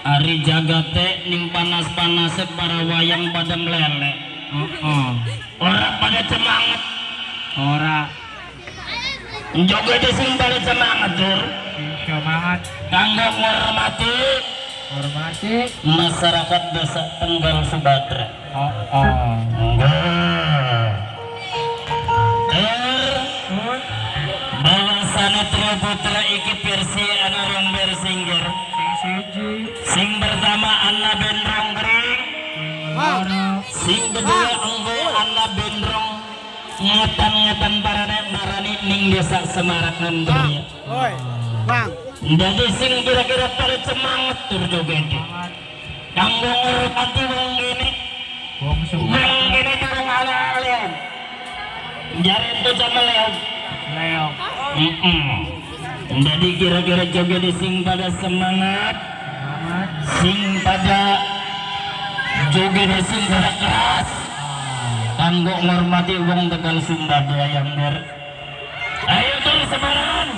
Ari jagate ning panas-panase para wayang pada melele. Ora pada semangat. Ora. Joget sing pada semangat, Jur. Semangat. Kanggo ngormati hormati masyarakat desa Tenggal Subadra. Bahwasane Trio Putra iki versi ana rong versingger. Sing pertama Anna Bendrong Gring, sing kedua enggo Anna Bendrong ngetan-ngetan parane marani ning desa Semarak Nandria. Oi, Bang. Jadi sing kira-kira pada semangat tur joget. Kanggo ngurupati wong gini, Wong wong gini durung ala leong. Jare itu sama leong. Leong. Jadi kira-kira joget sing pada semangat, sing pada joget sing pada keras. Kanggo ngormati wong Tegal Sumba yang ber. Ayo tur Semarang.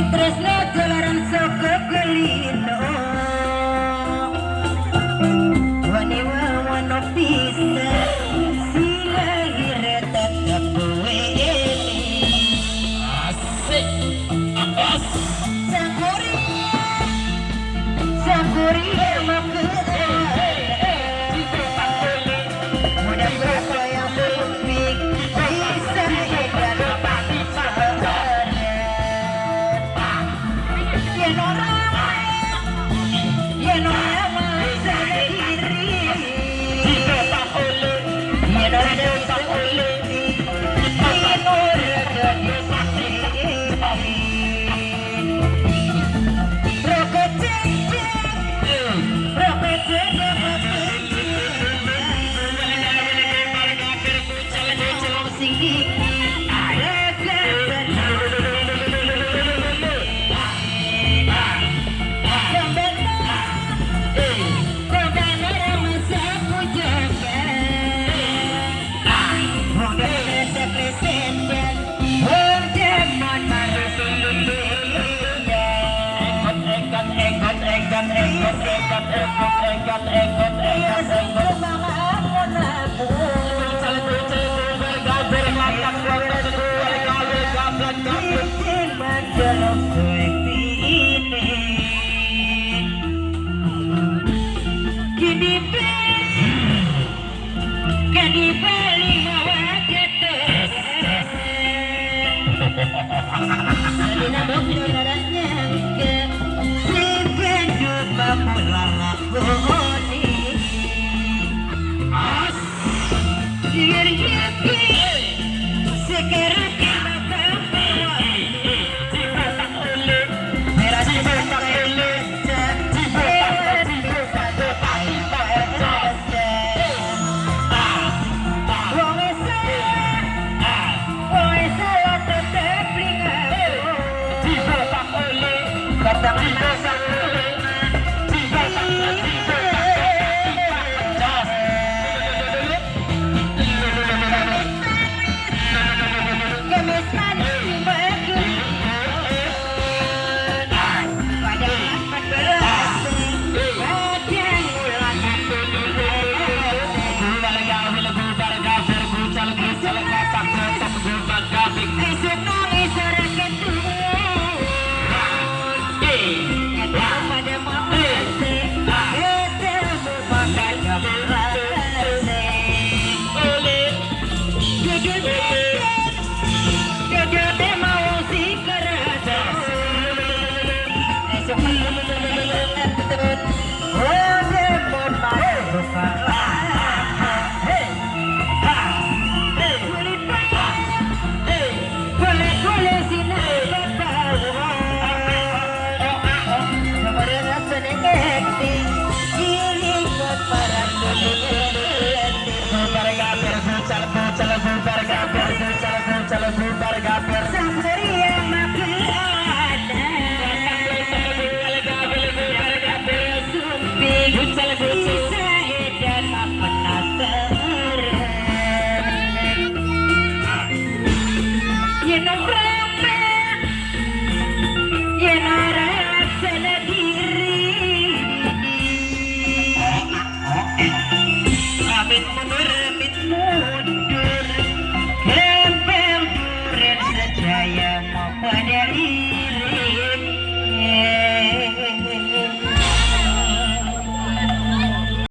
Tresno jalaran saka kulino. Wani wano bisa sing akhire tetep kowe eling. Asik. Awas. Sangkuria, sangkuria maka mudah berapa yang lebih bisa edan yen ora, yen ora masa diri, yen ora bisa yen ora kediri. Rokok cek, rokok cek, rokok cek, sing iki Ekot ekot ekot ekot ekot ekot ekot ekot ekot.